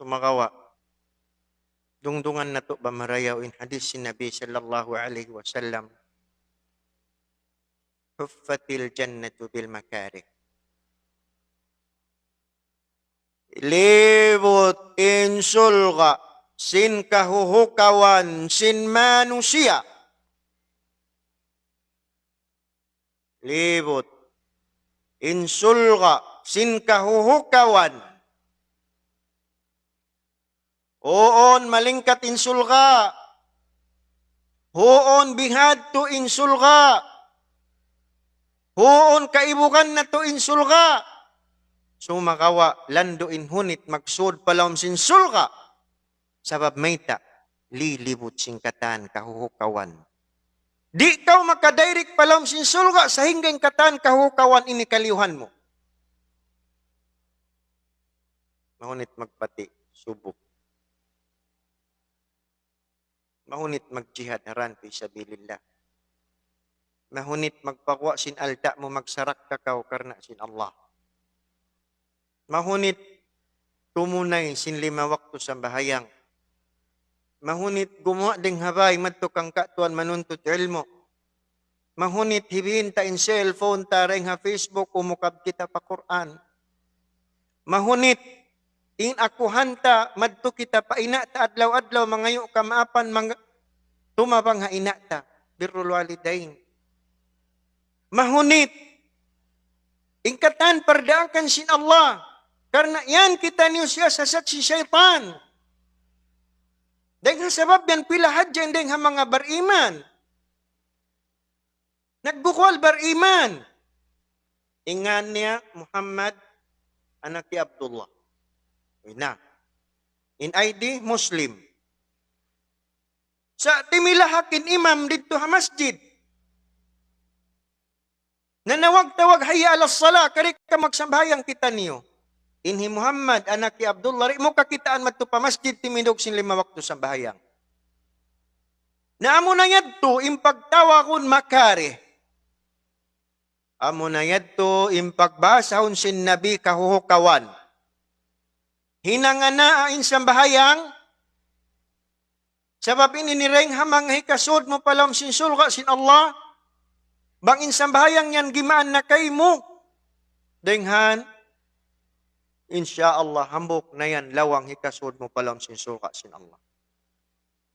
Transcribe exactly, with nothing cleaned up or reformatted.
Sumagawa', dungdungan natu' ba marayaw in hadith sin Nabi sallallahu alayhi wasallam, حفت الجنة بالمكاره. Libut in surga' sin kahuhukawan sin manusiya'. Libut in surga' sin kahuhukawan. Huun, malingkat in surga'. Huun, bihadtu in surga'. Huun, kaibugan natu' in surga'. Sumagawa', landu' in hunit magsud pa lawm sin surga'. Sabab mayta', lilibut sin katan kahuhukawan. Di' kaw makadirect pa lawm sin surga' sahingga in katan kahuhukawan ini kaliyuhan mu. Mahunit magpati' subu. Mahunit magjihad ha dān fi sabilillah. Mahunit magpaguwa' sin alta' mu, magsarakka kaw karna' sin Allah. Mahunit tumunay sin lima waktu sambahayang. Mahunit gumuwa' dayng ha bāy madtu kan katuan manuntut ilmu'. Mahunit hibin ta in cellphone ta dayng ha Facebook, umukab kita pa Qur'an. Mahunit in akuhan ta, madtu kita pa ina' ta adlaw-adlaw, mangayu' kamaapan, mang-, tumabang ha ina' ta. Birrul walidain. Mahunit in katan pardaakan sin Allah. Karna' yan kitaniyu siyasasat sin saytan. Dayng ha sabab yan pila hadja in dayng ha manga bariman. Nagbukual bariman. In ngan niya Muhammad, anak hi Abdullah. Ina. In I D, Muslim. Sa' timilahak in imam didtu ha masjid. Nanawag-tawag, "Hayya alas salah, kari ka magsambahayang kitaniyu." In hi Muhammad, anak hi Abdullah, di' mu kakitaan madtu pa masjid timindug sin lima waktu sambahayang. Na amuna yadtu in pagtawagun makarih. Amuna yadtu in pagbahasahun sin Nabi kahuhukawan. Hinanganaa in sambahayang, sabab ini in dayng ha manga hikasud mu pa lawm sin surga' sin Allah. Bang in sambahayang yan gimaan na kaymu, dayng han, insya Allah, hambuuk na yan lawang hikasud mu pa lawm sin surga' sin Allah.